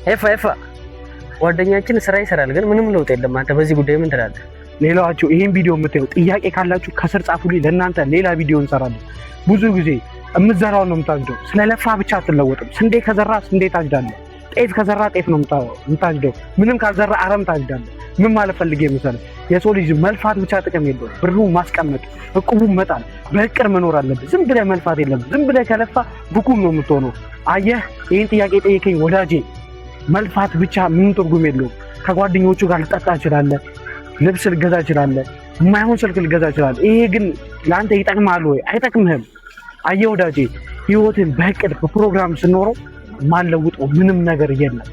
ኤፋ ኤፋ፣ ጓደኛችን ስራ ይሰራል፣ ግን ምንም ለውጥ የለም። አንተ በዚህ ጉዳይ ምን ትላለህ? ሌላችሁ ይህን ቪዲዮ የምታዩ ጥያቄ ካላችሁ ከስር ጻፉልኝ። ለእናንተ ሌላ ቪዲዮ እንሰራለን። ብዙ ጊዜ የምትዘራውን ነው የምታጭደው። ስለለፋ ብቻ አትለወጥም። ስንዴ ከዘራ ስንዴ ታጭዳለህ። ጤፍ ከዘራ ጤፍ ነው የምታጭደው። ምንም ካልዘራ አረም ታጭዳለህ። ምን ማለት ፈልጌ መሰለህ? የሰው ልጅ መልፋት ብቻ ጥቅም የለውም። ብሩን ማስቀመጥ፣ እቁቡን መጣል፣ በእቅድ መኖር አለብህ። ዝም ብለህ መልፋት የለብህ። ዝም ብለህ ከለፋ ብኩን ነው የምትሆነው። አየህ፣ ይህን ጥያቄ ጠየከኝ ወዳጄ። መልፋት ብቻ ምንም ትርጉም የለውም። ከጓደኞቹ ጋር ልጠጣ እችላለህ፣ ልብስ ልገዛ እችላለህ፣ የማይሆን ስልክ ልገዛ እችላለህ። ይሄ ግን ለአንተ ይጠቅማል ወይ? አይጠቅምህም። አየህ ወዳጄ፣ ህይወትን በእቅድ በፕሮግራም ስኖረው ማለውጠው ምንም ነገር የለም።